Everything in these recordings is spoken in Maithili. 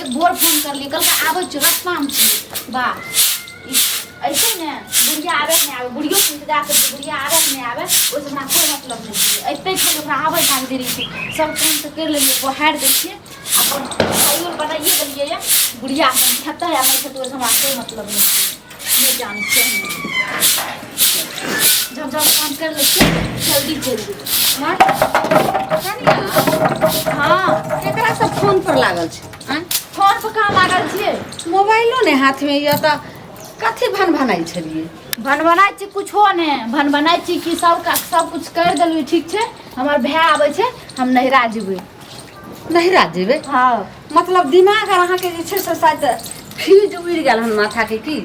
एक भोर फोन करलियै, कहलकै आबै छियौ, रस्तामे छी। वाह, ऐसे ने बुढ़िया आबै कि नहि आबै, बुढ़ियोके इंतजार करै छियै, बुढ़िया आबै कि नहि आबै, ओहिसँ हमरा कोइ मतलब नहि छै। अयतै खाली ओकरा आबै ताक देरी छै। सब काम तऽ करि लेलियै, बहारि दै छियै, अपन खाइयो लए बनाइए देलियै यऽ। बुढ़िया अपन खेतै आ नहि खेतै, ओहिसँ हमरा कोइ मतलब नहि छै। नहि जानै छियै हम। जब जब काम करि लै छियै, जल्दी चलि जेबै। कनिया। हँ। केकरा सब फोन पर लागल छै, आँय? फोन पर कहाँ लागल छियै? मोबाइलो नहि हाथमे यऽ तऽ कथी भन भनाइ छलियै? भनभनाइ छी कुछो नहि भनभनाइ छी कि सब का सब कुछ करि देलियै, ठीक छै, हमर भाय आबै छै, हम नैहरा जेबै। नैहरा जेबै? हँ। मतलब दिमाग आर अहाँके जे छै से शायद फ्यूज उड़ि गेल हन माथाके की?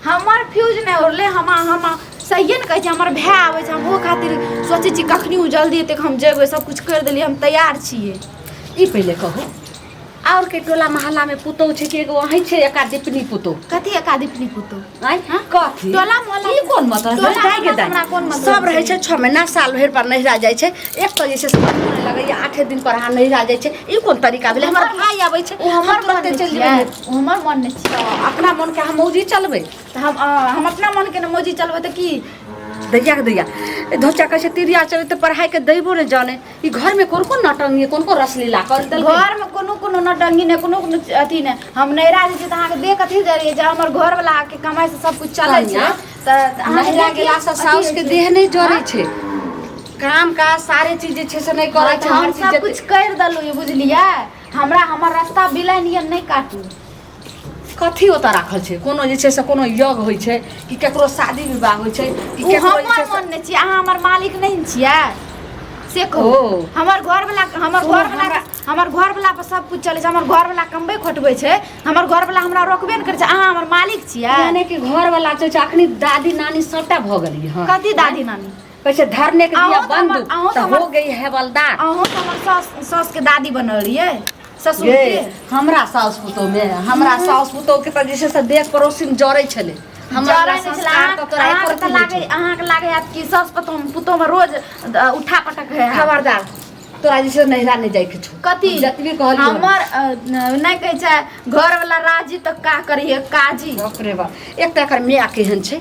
हमर फ्यूज नहि उड़लै, हम सहिए ने कहै छी। हमर भाय आबै छै, हम ओहो खातिर सोचै छी कखनी ओ जल्दी एतै, हम जेबै। सब कुछ करि देलियै, हम तैयार छियै। ई पहिले कहू, आओर के टोला मोहल्ला में पुतोह छै कि एगो अहीं छै एका दीपनी पुतोह? कथी एका दीपनी पुतोह? आँय? हाँ? कथी? टोला मोहल्ला ई कोन मतलब? टोला दाइ के मोहल्ला दाइ हमरा कोन मतलब सब रहै छै? छै 6 महीना साल भरि पर नैहरा जाइ छै। एक तऽ जे छै से मन नहि लगैया, 8 दिन पर अहाँ नैहरा जाइ छै, ई कोन तरीका भेलै? हमर भाय आबै छै, ओ हमर हम तुरन्ते मन नहि चलि छियै। जेबै। ओ हमर मन नहि छियै। अपना मन के अहाँ मौजी चलबै? तऽ हम अपना मन के ने मौजी चलबै तऽ की? दैया के दैया, ए धोचा कहै छै तिरिया चलै तऽ पढ़ाई के दैबो नहि जाने। ई घर में कोन कोन नौटंकी, कोन कोन रसलीला कर देलकै? घर में कोनो कोनो नौटंकी नहि, कोनो कोनो अथी नहि। हम नैहरा जाइ छियै तऽ अहाँके देह कथी जरैया? जे हमर घरवला के कमाइ से सब कुछ चलै छै। कनिया, तऽ अहाँके नैहरा देह गेला से अथी साउस होइ के छै। देह नहि जरै छै, काम काज सारे चीज जे छै से नहि करै हँ, छै। तऽ हम हर चीज सब जते- कुछ करि देलहुँ, बुझलियै? हमरा हमर रास्ता बिलाइ नियन नहि काटू। कथी ओतऽ राखल छै? कोनो जे छै से कोनो यज्ञ होइ छै कि केकरो शादी विवाह होइ छै कि ओ केकरो जे हमर छै से- मन नहि छियै, अहाँ हमर मालिक नहि ने छियै, से कहू। ओ। हमर घरवला, हमर सुनू, घरवला, हमरा- हमर घरवला पर सब कुछ चलै छै। हमर घरवला कमबै खोटबै छै, हमर घरवला हमरा रोकबे नहि करै छै। अहाँ हमर मालिक छियै? यानी कि घरवला छै छै, अखनी दादी नानी सबटा भऽ गेलियै हँ। कथी दादी नानी? कहै छै धरने के दिया अहूँ तऽ बंद अहूँ तऽ तऽ हमर- हो गई है बलदार। अहूँ तऽ हमर सास, सासके दादी बनल रहियै, ससुर ये के। हमरा साउस पुतोह में, हमरा साउस पुतोह के तऽ जे छै से देख पड़ोसिन जरै छलै। हमरा जरै नहि छलै। संस्कार तऽ तोरा अहाँके एको तऽ रत्ती नहि लागै छौ। अहाँके लागै हैत कि सास पुतोह पुतोहमे रोज उठा पटक है। खबरदार, तोरा जे छै नैहरा नहि जाइके छौ। कथी? जतबी कहलियौ। हमर नहि कहै छै घरवला राजी तऽ का करिहे काजी। बाप रे बाप, एक तऽ एकर माय केहन छै,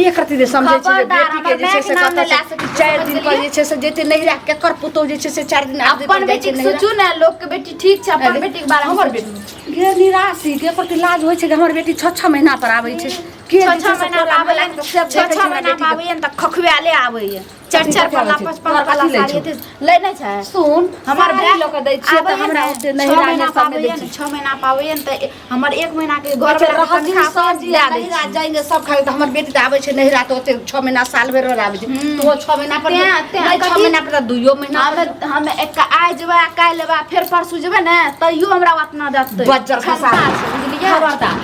एक रत्ती जे समझै छै जे खबरदार, बेटी के हमर जे छै से मायके नाम कतऽ नहि लए से सकै छी, 4 समझ दिन पर गेलियै? जे छै से जेतै नैहरा, केकर पुतोह जे छै से 4 दिन 8 दिन अपन पर जाइ छै बेटी के नैहरा? सोचू ने, लोक के बेटी ठीक छै, अपन बेटी के बारे में हमर सोचू। बेटी गे निराशी के प्रति लाज होइ छै कि हमर बेटी 6 6 महीना पर आबै छै के 6 जे 6 छै से महीना टोला पर आबैया, मोहल्ला के सब 6 देखै 6 छै हमरा महीना पर बेटी के। आबैया तऽ खखुआले आबैया, चारि चारि कथी पल्ला आबै छै? 5 5 तोहर पल्ला कथी लै साड़ी छौ? एते लै नहि छै। सुन, हमर साड़ी भाय लऽ कऽ दै छियै तऽ आबैया हमरा ने, ओते 6 नैहरा महीना मे सब नहि दै पाबैया छै। ने, 6 महीना पाबैया ने तऽ हमर 1 महीना के घर अच्छा, वाला के रहसी तनख्वाह सजी दए दै नैहरा छी। जाएंगे सब खाइ तऽ हमर बेटी तऽ आबै छै नैहरा तऽ ओते 6 महीना साल भरि पर आबै छै, तो 6 महीना पर तें नहि, 6 कथी? महीना पर तऽ 2 महीना पर। हम एक आइ जेबै आ काल्हि एबै आ फेर परसू जेबै ने, तैयो हमरा ओ अपना देतै। बज्जर खसा। क्षमता छै, बुझलियै? खबरदार,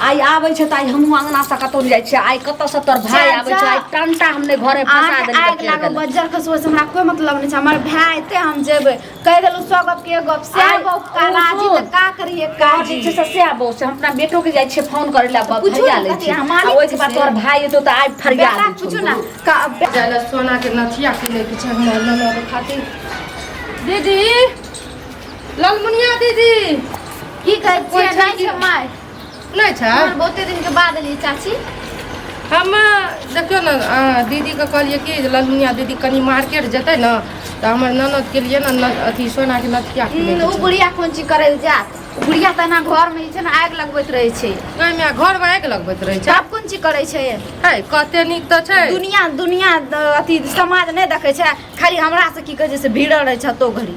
आइ आबै छै तऽ आइ हमहूँ अङ्गना से कतहु नहि जाइ छियै। आइ कतऽसँ तोहर भाय जा, आबै छै, जा। आइ टंटा हम नहि घरे फंसा अहाँके देली तऽ आगि फेर लागल गेलै। बज्जर खसबै से हमरा कोइ मतलब नहि छै। हमर भाय एतै, हम जेबै। कहि देलहुँ 100 गप के गप से आइ गप का ओ राजी सुन। तऽ का करिए कहै काजी छै से सएह बौह से हम अपना बेटो के जाइ छियै फोन करै लए, पूछू फरिया ने लै कथी, छियै। अहाँ आ मालिक ओहिके बाद छी से? तोहर भाय एतौ तऽ आइ फरिया बेटा दै छौ। पूछू ने का जाय लए सोना के नथिया किनैके छै हमर ननद खातिर। दीदी, ललमुनिया दीदी। की कहै कोइ छियै? छै नहि की? छै माय। नहि छै? हमर बहुते दिन के बाद एलियै चाची। हम देखियौ ने, दीदीके कहलियै कि जे ललमुनिया दीदी कनि मार्केट जेतै ने तऽ हमर ननदके लिए ने अथी सोनाके नथिया किनैके ओ छै। बुढ़िया कोन चीज करै लए जायत? ओ बुढ़िया तऽ एना घरमे जे छै ने आगि लगबैत रहै छै। ओहिमे घरमे आगि लगबैत रहै छै? तब कोन चीज करै छै? है, कते नीक तऽ छै। दुनिया दुनिया अथी समाज नहि देखै छै, खाली हमरा से की कहै छै से भिड़ल रहै छै हतो घड़ी।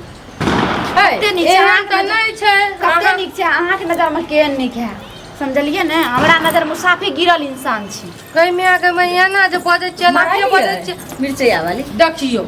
है, कते नीक छै एहन अहाँके तऽ नजर- नहि छै। कते नीक छै अहाँके नजरमे, केहन नीक है, समझलियै ने? हमरा नजर मुसाफिर गिरल इंसान छी। गै माय गै माय, एना जे बजै छियै, एना किया बजै छियै? मिरचैया वाली। देखियौ,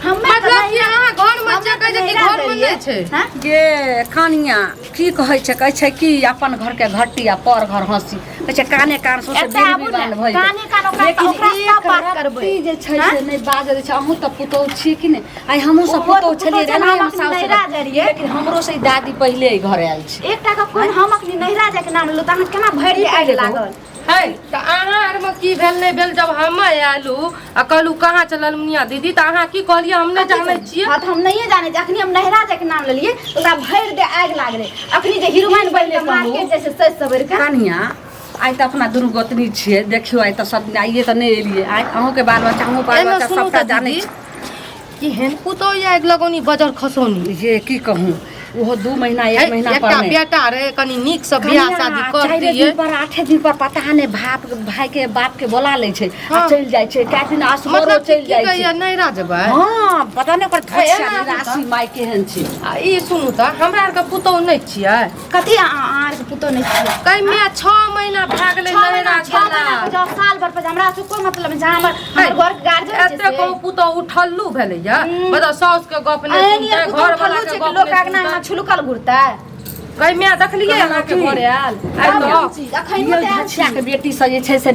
हमे तऽ मतलब कि नहिरा- अहाँ घरमे हमे छियै, तऽ कहै छै कि नहिरा घरमे गेलियै। नहि छै। हँ? गे कनिया, की कहै छै? कहै छै कि अपन घर के घट्टी आ पर घर हंसी। कहै छै काने कान सौंसे एतऽ बिन आबू ने, बिबान भऽ जेतै। काने कान ओकरा लेकिन ओकरा से एक बात करबै। रत्ती जे छै हँ? से नहि बाजल छै। अहूँ तऽ पुतोहु छियै कि नहि? आइ हमहूँ सब ओहो तऽ पुतोहु छलियै, पुतोहु छै, एना हम हम अखनी साउस नैहरा जाइ रहियै। लेकिन हमरो से ई दादी पहिले एहि घर आयल छै। एकटा गप कहू, हम अखनी नैहरा जायके नाम लेलहुँ तऽ अहाँ केना भरि ई आगि पहिले कहू। लागल? है तऽ अहाँ आरमे की भेल नहि भेल जब हम आयलू आ कहलू कहाँ चलल मुनिया दीदी तऽ अहाँ की कहलियै हम नहि जानै छियै। हाँ, तऽ हम नहिए जानै छियै। अखनी हम नैहरा जाइके नाम लेलियै तऽ ओकरा भरि दे आगि लागलै। अखनी जे हीरोइन बनि कऽ मार्केट जाइ छै सजि सवरि कऽ। कनिया आइ तऽ अपना दुनू गोतनी छियै, देखियौ आइ तऽ सब आइए तऽ नहि एलियै, आइ अहूँके बाल बच्चा हमहूँ बाल एहिमे बच्चा सुनू सबटा तऽ जानै दीदी छी। केहन पुतोह आगि लगौनी बजर खसौनी। ये की कहूँ, ओहो 2 महीना 1 महीना पर एकटा नहि। बेटा रहे कनी नीक से बियाह शादी कर 4 दिए दिन पर 8 दिन पर पता नहि बाप भाई के बाप के बोला लै छै आ हाँ। चलि जाइ छै, कए दिन असगरो मतलब चलि की जाइ छै। कहैया नैहरा जेबै। हाँ, पता नहि ओकर ए, एना धोछा आबू तऽ। राशि माय केहन छै। आ ई सुनू तऽ हमरा आरके पुतोह नहि छियै। कथी अहाँ आरके पुतोह नहि छियै? कै माय 6 महीना भए गेलै 6 महीना, नैहरा 6 महीना गेला। पर जाउ, साल भर पर जाउ, हमरा से कोई मतलब नहि छै। हमर हमर घर के गार्जियन छै एते से। कहू पुतोह उठल्लू भेलैया, मतलब साउस के गप नहि एहन सुनतै, ये पुतोह घर वाला उठल्लू के छै कि गप लोक नहि अगना सुनतै। छुलकल घुरतै। कै माय देखलियै अहाँके की? घर आयल? आइ तब तऽ कोन चीज? अखन यौ तऽ आयल धछिया छी। के बेटी से जे छै से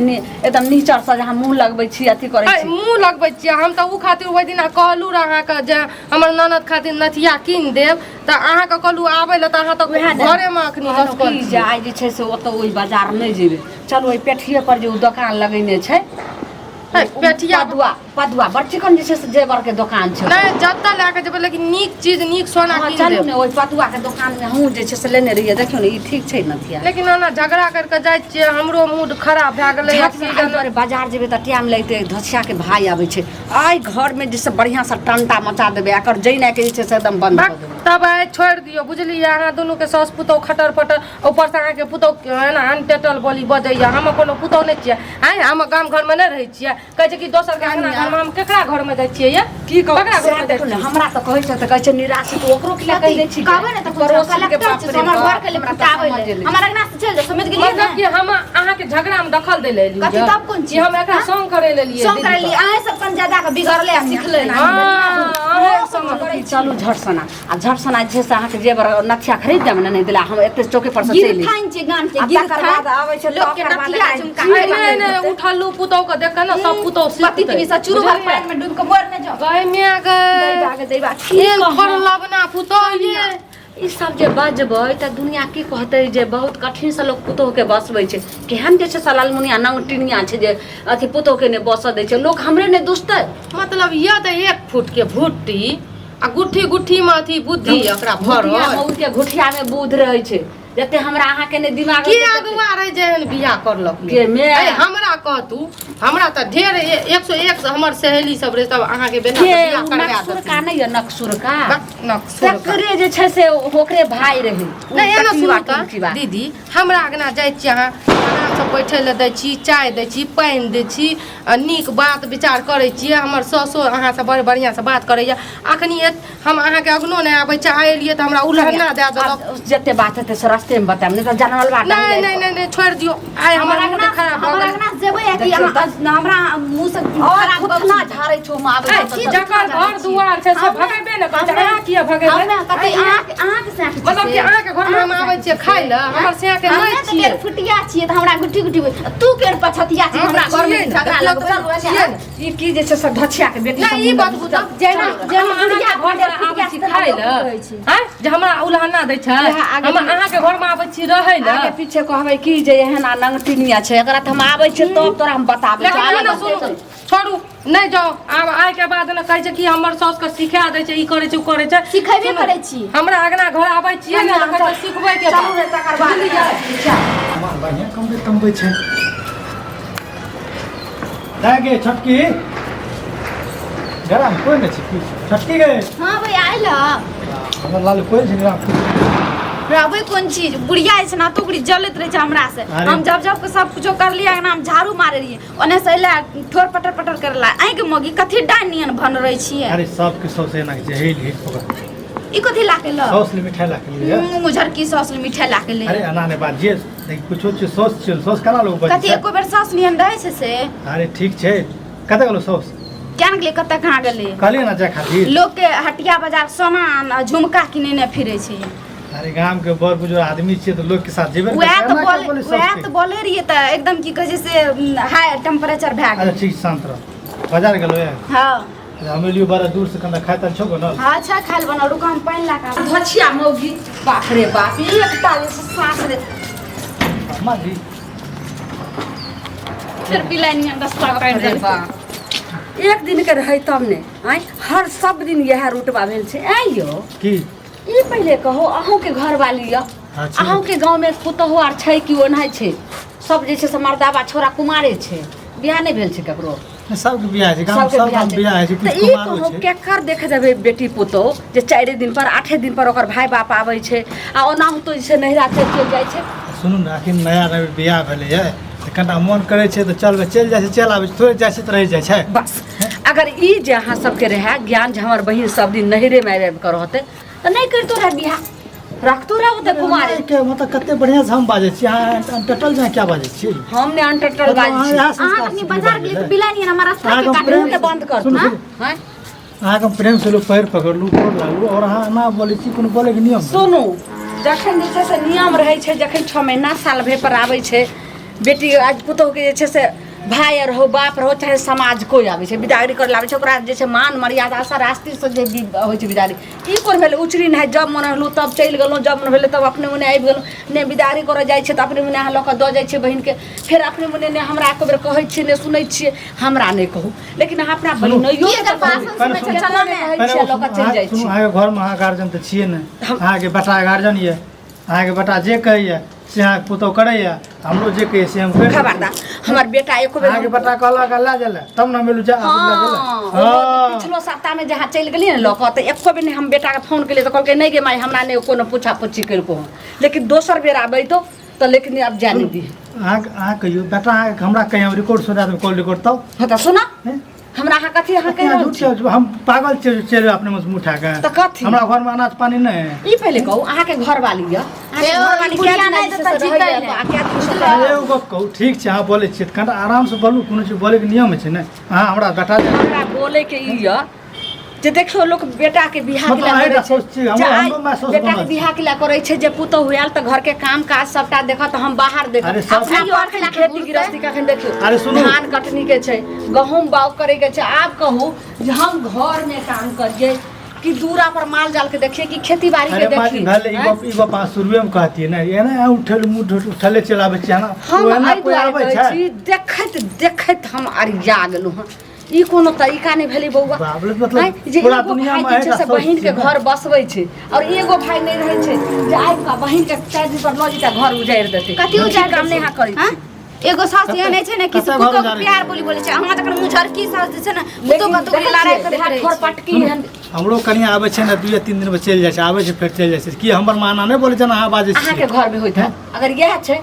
एकदम नीचर से जहाँ मुँह लगबै छी अथी करै ऐ, छी। मुँह लगबै छियै हम तऽ ओ खातिर ओहि दिना कहलहुँ रह अहाँके जे हमर ननद खातिर नथिया कीन देब, तऽ अहाँके कहलहुँ आबै लए तऽ अहाँ तऽ उएह ने। घरेमे अखनी कहलहुँ लसकल की जे छी। आइ जे छै से ओतऽ ओहि बाजार नहि जेबै, चलू ओहि पेठिए पर जे ओ दोकान लगेने छै। है, पेठिया पदुआ, पदुआ बड़ चिकन जे छै से जेवर के दोकान छै। नहि जतऽ लए कऽ जेबै लेकिन नीक चीज नीक सोना हाँ, कीन चलू देब। ने ओहि पदुआ के दोकान मे हमहूँ जे छै से लेने रहियै, देखियौ ने ई ठीक छै नथिया। लेकिन ओना झगड़ा करि कऽ जाइ छियै हमरो मूड खराब भए गेलै। झट में एहि दुआरे बाजार जेबै तऽ टाइम लगतै, धोछिया के भाय आबै छै, आइ घर में जे से बढ़िया से टंटा मचा देबै, एकर जैना के जे छै से एकदम बंद कऽ देबै। तब आइ छोड़ि दियौ बुझलियै, अहाँ दुनूके साउस पुतोह खटर पटर, ऊपर से अहाँके पुतोह एना अनटेटल बोली बजैया। हम कोनो पुतोह नहि छियै, आँय हम गाम घरमे नहि रहै छियै, कहै छै कि दोसरके अंगना घरमे हम केकरा घरमे जाइ छियै ये? की कहू ककरा घरमे सएह जाइ देखू ने, छियै? हमरा तऽ कहै छै तऽ कहै छै निराश, तू ओकरो किया कहि दै छी? कहबै ने तऽ पड़ोसी के कलेक्टर बाप छै, रे हमर बाप, घर के लिए हमरा तऽ फुटाबै समझे लए। नहि। हमर अंगना से चलि जाउ, समझ गेलियै मतलब ने? कि हम अहाँके झगड़ामे दखल दै लए एलियै। कथी तब कोन चीज? कि हम एकरा संग करै लए एलियै। संग दीदी करै लिए अहाँ सब कन ज्यादा के बिगड़ले आ सिखले। हँ, अहाँ संग करै चलू झटसना, आ झटसना जे छै से अहाँके जेवर नथिया खरीद देब ने, नहि देला हम एते चौके पर से चलि गिरथान छै गान के आ तकर गिरथान बाद आबै छै लोक के तकर बाद नथिया आइ झुमका की नहि नहि नहि उठलू पुतोह के देख के ने सब पुतोह पति सिखतै। तिमी से चूरू भर पानि में डूब के मर ने जाओ। गै माय गै, दैबा के दैबा की एहन कहब? फरलबना पुतोह ये। ई सब जे बजबै तऽ दुनिया की कहतै जे बहुत कठिन से लोक पुतोह के बसबै छै, केहन जे छै से लालमुनिया नंगटिनिया छै जे अथी पुतोह के नहि बसऽ दै छै, लोक हमरे नहि दुसतै। मतलब यह तऽ 1 फुट के भुट्टी आ गुट्ठी गुट्ठी में अथी बुद्धि एकरा भरल। घुटिया मौज के घुटिया में बुध रहै छै, जते हमरा अहाँ के नहि दिमाग के रहै छै, अगुआ रहे जे एहन बियाह करलक के मे? ऐ, हमरा कहतू, हमरा तऽ ढेर 101 हमर सहेली सब रहे, सब अहाँके बेटा के के बियाह उ करवा नक्सुरका देथिन। नहि यऽ नक्सुरका? नक्सुरका। तकरे जे छै से ओकरे भाय रहै। उ नहि एना टकीवा सुनू तऽ टुमकीवा। दीदी, हमरा अगना जाइ छी अहाँ आरामसँ बैठै लए दै छी, चाय दै छी, पानि दै छी, आ नीक बात विचार करै छियै। हमर सासो अहाँसँ बड़ बढ़िआँसँ बात करैया। अखनी हम अहाँके अगनो नहि आबै छै, आइ एलियै तऽ हमरा उलहना दए देलक। आब जते बात हेतै से रस्ते में बतायब, नहि तऽ जानवलवा नहि नहि नहि नहि छोड़ि दियौ, आइ हमर हमर मूड अगना खराब भऽ हमर गेल। अगना जेबै आ कि देखियौ अहाँ हमरा मुँह से और खराब गप थुथना झाड़ै छौ हम आबै ऐ, छौ तऽ जकर घर दुआर छै से भगेबे ने करतै, अहाँ किया भगेबै? हमे कथी अहाँके साथ मतलब कि अहाँके घरमे हम आबै छियै खाय लए, हमर सियाके हमे नहि तऽ छियै। केर फुटिया छियै तऽ हमरा गुट्ठी गुट्ठी तू केर पछतिया छी, हमरा घर में झगड़ा लगबै। छियै ने। ई की जे छै से धछिया के बेटी नहि ई बतबू तऽ जेना जेना हम बुढ़िया अहाँके घर पर आबै छी खाय लए, आँय जे हमरा उलहना दै छै, उएह आगे हम अहाँके घरमे आबै छी रहै लए। आगे पीछे कहबै की जे एहन आ नंगटिनिया छै, एकरा तऽ हम आबै छियै तब तोरा हम बताबै लेकिन छियौ। एना सुनू, छोड़ू नहि जाउ। आब आइ के बाद ने कहै छै कि हमर साउस के सिखा दै छै, ई करै छै ओ करै छै। सिखेबे सुनू, करै छी। हमरा अगना घर आबै छियै ने तऽ कहै छै सिखबै के चलू बाद। ने तकर बाद। माँ बढ़िआँ कमबै तमबै छै। दाय गे छोटकी, घरामे कोइ नहि छै की? छोटकी गे। हाँ भाई आयल। हमर लाल कोइ छै घरामे? रहबै कोन चीज, बुढ़िया जे छै ने तो ओकरी जलैत रहै छै हमरा से। अरे। हम जब जब के सब कुछो करलियै, अंगना में झाड़ू मारे रहियै, ओने से अयला ठोर पटर पटर करला, आँखि मगी कथी डाइन नियन भन रहै छियै। अरे सबके सबसे एना के हेल हेल पकड़। ई कथी ला के ल सौस ले मिठाई ला के लिए। मुँह झरकी सौस ले मिठाई ला के ले। अरे एना नहि बात जे देखी कुछो छै सौस छै, सौस केना लोग बजै कथी छै? एको बेर सौस नियन रहै छै से? अरे ठीक छै, कतऽ गेलो सौस? केना गेलै, कतऽ कहाँ गेलै? कहलियै ने जाय खातिर। लोक के हटिया बाजार सोना आ झुमका किनेने फिरै छै। अरे गाम के बड़ बुजुर्ग आदमी छियै तऽ लोक के साथ जेबे ने वएह करतै, तऽ एना बोले किया बोलै वएह सौस तऽ के? बोले रहियै तऽ एकदम की कहै छै से हाई टेम्परेचर भए अच्छा गेल। ठीक शांत रह, बाजार गेलो ये? हाँ। अच्छा, हम एलियो बड़ा दूर से, कने खाइ ताइ छौ बनल? हाँ, अच्छा खाइ लए बनल, रुको हम पानि लए कऽ आबै। धछिया मौगी, बाप रे बाप, एकटा जे छै सास रे। अम्मा जी फेर बिलाइ नियन रस्ता काटि अरे देलकै। बा एक दिन के रहै तब ने आँय हर सब दिन इएह रूटबा भेल छै आँय यौ की ई पहिले कहो अहूँके घरवाली यऽ अच्छा। अहूँके गाँवमे पुतहु आर छै कि ओनाहि छै सब जे छै से मर्दाबा छोरा कुमारे छै बियाह नहि भेल छै ककरो नहि, सबके बियाह छै गाम सबके सब बियाह गाम छै बियाह होइ छै तऽ किछु ई कुमारो कहू छै केकर देख देबै बेटी पुतहु जे चारि दिन पर आठे दिन पर ओकर भाय बाप आबै छै आ ओनाहुतो जे छै नैहरा चलि चलि जाइ छै सुनू ने अखन नया नया बियाह भेलैए तऽ कनिटा मोन करै छै तऽ चलबै चलि जाइ छै चलि आबै छै थोड़े जाइ छै तऽ रहि जाइ छै बस अगर ई जे अहाँ सबके रहए ज्ञान जे हमर बहिन सब दिन नैहरेमे आबि आबि कऽ रहतै तऽ नहि करितो रहए बियाह रखतो रहए ओतऽ कुमारे के मतलब कते बढ़िया से हम बाजै छी अहाँ अनटटल जहाँ क्या बाजै छी हम ने अनटटल मतलब बाजै अहाँ छी इएह अहाँ संस्कार अखनी सिखने बाजार बाजै गेलियै तऽ ले। बिलाइ नियन हमर रास्ता अहाँके के हम काटि प्रेम मुँह तऽ बंद कर सुनू, सुनू। आँय अहाँके हम प्रेम से लोग पैर पकड़लू गोर लागलू और अहाँ एना बोलै छी कोनो बोलैके नियम नहि। सुनू जखन जे छै से नियम रहै छै जखन छओ महीना साल भरि पर आबै छै बेटी आज पुतोहुके जे छै से भाय रहो बाप रहो चाहे समाज कोइ आबै छै बिदागरी करै लए आबै छै ओकरा जे छै मान मर्यादा रास्तीसँ जे भी होइ छै बिदागरी ई कोन भेलै उचरी नहि जब मन होलहुँ तब चलि गेलहुँ जब मन भेलै तब अपने मने आबि गेलहुँ नहि बिदागरी करऽ जाइ छै तऽ अपने मने अहाँ लऽ कऽ दऽ जाइ छियै बहिनके फेर अपने मने नहि हमरा एको बेर कहै छियै नहि सुनै छियै हमरा नहि कहू लेकिन अहाँ अपना बहिनोइयो की के एकर तऽ कहू। भाषण सुनै छै चलऽ ने कहै छियै लऽ कऽ चलि जाइ सुनू छी अहाँके घरमे अहाँ गार्जियन तऽ छियै ने अहाँके बेटा गार्जियन यऽ अहाँके बेटा जे कहैए से अहाँके पुतहु करैए हमरो जे कहैए से हम करि खबरदार हमर बेटा एको बेर अहाँके बेटा कहलक लए जाइ लए तब ने हम एलहुँ जा आबू लए गेलै हँ, हँ पिछलो सप्ताहमे जहाँ चलि गेलियै ने लऽ कऽ तऽ एको बेर नहि हम बेटाके फोन केलियै तऽ कहलकै नहि गे माय हमरा नहि कोनो पूछा पूछी केलको हँ लेकिन दोसर बेर आबै तो तऽ लेकिन आब जाय नहि दिहे अहाँके अहाँ कहियौ बेटा अहाँके हमरा कहियो हम रिकॉर्ड सुना देब कॉल रिकॉर्ड तब हँ तऽ सुना हैं? हमरा अहाँ कथी अहाँ कहि अहाँ रहल झूठ छी छै, हम पागल छियै चलि अपने मुँह से मुँह उठा कऽ तऽ कथी? हमरा घरमे अनाज पानी नहि है ई पहिले कहू अहाँके घरवाली यऽ अहाँके ए, घरवाली बुढ़िया कए दिना नहि जे छै देता से रहैए जीतै तऽ आ कए दिन से अरे एगो गप कहू ठीक छै अहाँ बोलै छियै तऽ कनिटा आरामसँ बोलू कोनो चीज बोलैके नियम होइ छै ने अहाँ हमरा बेटा जे हमरा बोलैके ई यऽ जे देखियौ लोक बेटाके बियाह मतलब के अहींटा करै छै सोच छी, हमरो- जे आइ हमरो माय सोच बेटाके बनल छै। बियाह के लए करै छै जे पुतहु आयल तऽ घरके काम काज सबटा देखत हम बाहर देखब अरे सब- अपना पर खेती गृहस्थी कखन देखियौ अरे सुनू। धान कटनी के छै गहूम बाउग करे के छै आब कहू जे हम घर में काम करिए कि दूरा पर माल जाल के देखिए कि खेती बाड़ी के अरे माजी देखिए भेलै ई आँय? गप ई गप अहाँ शुरुएमे कहतियै ने एना अहाँ उठल मुँह उठले चलि आबै छियै एना हम ओ एना एहि कोइ दुआरे आबै कहै छै छी देखैत देखैत हम अरिया गेलहुँ हँ ई कोनो तरीका नहि भेलै बौआ बाप रे, मतलब आँय, जे पूरा एगो दुनियामे भाय जे छै अहींटा से सोच बहिनके छियै ने। घर बसबै छै आओर एगो भाय नहि रहै छै जे आबि कऽ बहिनके चारि दिन पर लऽ जेतै घर उजाड़ि देतै कथी ई उजाड़ि काम नहि अहाँ करै हाँ? छी एगो सास एहन होइ छै ने कि से कते घर पुतोह के उजाड़ै प्यार बोली बोलै छै अहाँ जखन मुँह झरकी सास जे छै ने पुतोह लेकिन कतौ देखै लड़ाई छियै, करैत देह रहै ठोर छै पटकी एहन हमरो कनिया आबै छै ने दुए तीन दिनमे चलि जाइ छै आबै छै फेर चलि जाइ छै की हमर माना नहि बोलै छै ने अहाँ बाजै अहाँके छियै घरमे होइत है अगर इएह छै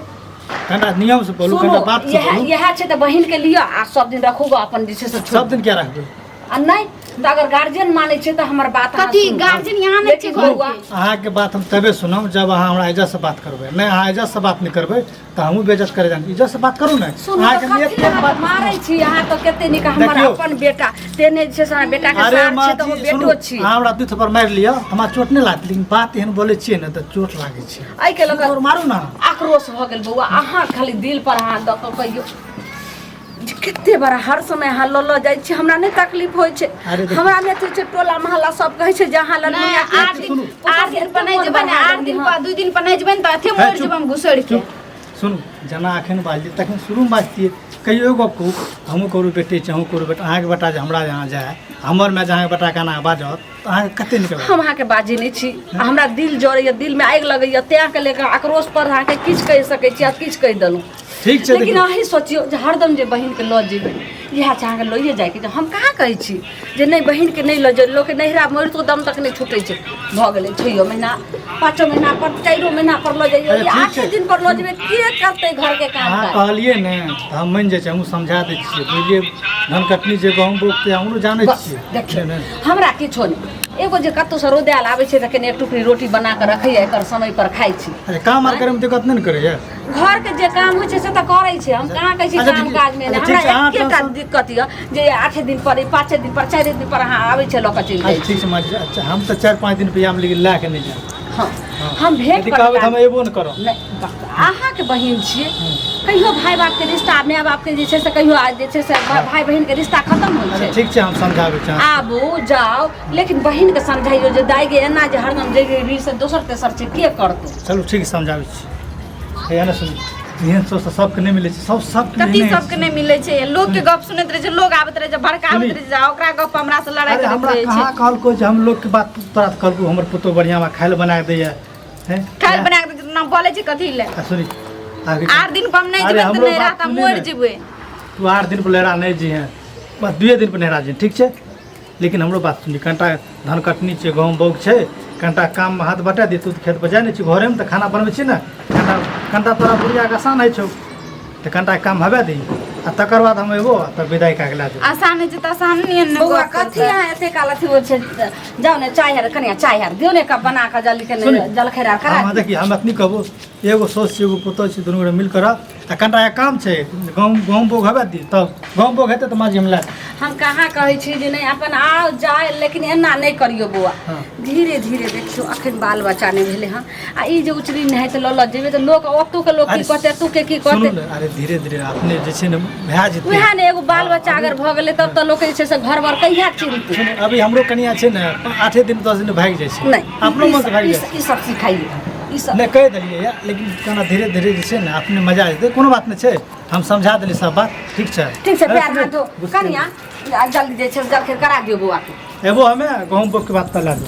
कनिटा नियमसँ बोलू सुनू कनिटा बातसँ इएह बोलू इएह छै तऽ बहिनके लिअ आ सब दिन रखू गऽ अपन जे छै से छोड़ि सब दिन क्या रखबै आ नहि तऽ अगर गार्जियन मानै छै तऽ हमर बात अहाँ कथी सुनू। गार्जियन यहाँ नहि छै लेकिन घर बौआ, के अहाँके बात हम तबे सुनब जब अहाँ हमरा इज्जतसँ बात करबै नहि अहाँ इज्जतसँ बात नहि करबै तऽ हमहूँ बेइज्जत करे जान इज्जतसँ बात करू ने सुनू तऽ अहाँके नियत कथी के लए बात मारै छी अहाँ तऽ कते नीक हमर देखियौ। अपन बेटा तेने जे छै से हमरा बेटाके अरे सार माँ छै तऽ जी ओ सुनू बेटो छी अहाँ हमरा दू थप्पड़ मारि लिअ हमरा चोट नहि लागत लेकिन बात एहन बोलै छियै ने तऽ चोट लागै छै एहिके लऽ कऽ और मारू ने आक्रोश भऽ गेल बौआ अहाँ खाली दिल पर अहाँ दऽ कऽ कहियौ जे कते बड़ा हर समय अहाँ लऽ लऽ जाइ छी हमरा नहि तकलीफ होइ छै अरे देखियौ। हमरा नहि अथी छै टोला मोहल्ला सब कहै छै जे अहाँ नहि ललमुनिया आठ दिन सुनू। 8 दिन पर नहि जेबै ने 8 दिन पर 2 दिन पर नहि जेबै ने तऽ अथे हे, मरि चुप। जेबै हम घुसरि के चुप सुनू जेना एखन बाजलियै तखन शुरूमे बाजतियै कहियो एगो गप कहू हमहूँ करू बेटे छी अहूँ करू बेटा अहाँके बेटा जे हमरा यहाँ जाय हमर माय जे अहाँके बेटाके एना बाजत तऽ अहाँके कते नीक लागत हम अहाँके बाजै नहि छी आ हमरा दिल जरैए दिलमे आगि लगैए तेँ के लेकर आक्रोश पर अहाँके किछु कहि सकै छी आ किछु कहि देलहुँ ठीक छै लेकिन देखियौ अहीं सोचियौ जे हरदम जे बहिनके लऽ जेबै इएह छै अहाँके लइए जाइके छै हम कहाँ कहै छी जे नहि बहिनके नहि लऽ जाउ लोकके नैहरा मरितो दम तक नहि छूटै छै भऽ गेलै छओ महीना पाँचो महीना पर चारिओ महीना पर लऽ जइयौ अच्छा, या ठीक आठे छै। दिन पर लऽ जेबै के करतै घरके काम अहाँ काज कहलियै ने तऽ हम मानि जाइ छियै हमहूँ समझा दै छियै बुझलियै धान कटनी जे गहूँम रोपतै हमरो जानै बस छियै देखियौ नहि, नहि। हमरा किछो नहि एगो जे कतहुसँ रौदायल आबै छै तऽ कनि एक टुकड़ी रोटी बना कऽ रखैए एकर समय पर खाइ छी अच्छा काम आर करैमे दिक्कत नहि ने करैए घरके जे काम होइ छै से तऽ करै छै हम कहाँ कहै छी अच्छा, काम ठीक- काजमे नहि अच्छा, ठीक हमरा छै, अहाँ एकेटा टेंशन- दिक्कत यऽ जे आठे दिन पर पाँचे दिन पर चारि दिन पर अहाँ आबै छै लऽ कऽ चलि जाइ अच्छा ठीक छै माँ जी अच्छा हम तऽ चारि पाँच दिन पे आम लेकिन लए कऽ नहि जायब छी हँ हम भेंट यदि करबै कहबै तऽ हम अयबो नहि करब नहि बाप, अहाँके बहिन छियै कहियो भाय बापके रिश्ता माय बापके जे छै से कहियो आ जे छै से भाय बहिनके रिश्ता खतम होइ अच्छा छै ठीक छै हम समझाबै छी अहाँके। आबू जाउ लेकिन बहिनके समझाइयो जे दाइ गे एना जे हरदम जे से दोसर तेसर छै के करतै चलू ठीक छै समझाबै छी हैया ने सुनू एहन सब सबके नहि मिलै छै, सब सबके कथी एहने सबके नहि मिलै छै? लोग के गप सुनैत रहै छै, लोग आबैत रहै छै, भड़काबैत सुनी। रहै छै, आ ओकरा गप हमरा से लड़ाइ अरे करैत हमरा रहै छै। कहाँ कहलको जे हम लोग के बात तोरा तऽ कहलको हमर पुतोह बढ़िआँ बा, खाय लए बना के दैया हैं? खाइ लए बना के दै छै, नाम बोलै छै कथी ले? आ सुनी आगे 8 दिन पर हम नहि अरे जेबै तऽ हमरो नहि बात रहता, सुनी मरि ने। जेबै। तू 8 दिन पर लहरा नहि जी हैं, बस 2 दिन पर नहरा जी, ठीक छै? लेकिन हमरो बात सुनी, कनिटा धान कटनी छै, गहूँम बौग छै, कनिटा काममे हाथ बटा दे। तू तऽ खेत पर जाइ नहि छी, घरेमे तऽ खाना बनबै छी ने। कनिटा कनिटा तोरा बुढ़ियाके आसान होइ छौ, तऽ कनिटा काम हबे दही, आ तकर बाद हम अयबो आ तब विदाइ कए के लए जेबो। आसान होइ छै तऽ आसान नियन ने बौआ गप कथी करतै। अहाँ एते काल अथी होइ छै? जाउ ने, चाय आर कनिया, चाय आर दियौ ने, कप बना कऽ जल्दी के सुनी। जलखै आर करा हम दियौ। देखी, हम एतनी कहबो, एगो साउस छै, एगो पुतोह छै, दुनू गोटे मिल कऽ रह, आ कनिटा एक काम छै, गहूँम गहूँम बौग हेबे दी, तब गहूँम बौग हेतै तऽ माँजी हम लए लेब। हम कहाँ कहै छी जे नहि, अपन आउ जाय, लेकिन एना नहि करियौ बौआ। हाँ। धीरे धीरे देखियौ, अखन बाल बच्चा नहि भेलै हँ, आ ई जे उचरी नहि तऽ लऽ लऽ जेबै तऽ लोक ओतुके लोक की अरे कहतै, एतुके की सुनू कहतै? ने, अरे धीरे धीरे अपने जे छै ने भए जेतै। उएह ने, एगो बाल बच्चा अगर भऽ गेलै तब तऽ लोक जे छै से घर बर कहिया चिन्हतै? सुनू, अभी हमरो कनिया छै ने, 8 दिन 10 दिन भागि जाइ छै। नहि, अपनो मन से भागि ई जाइ छै। ई सब सिखाइए ई सब। नहि कहि देलियै या, लेकिन कना धीरे धीरे जे छै ने अपने मजा जेतै, कोनो बात नहि छै, हम समझा देली सब बात, ठीक छै? ठीक छै, अरे पैर हाथ धो। बुझते कनिया, आ जल्दी जे छै जलखै करा दियौ बौआके। एबो हमे गहूँम बोक के बात कर ला दो।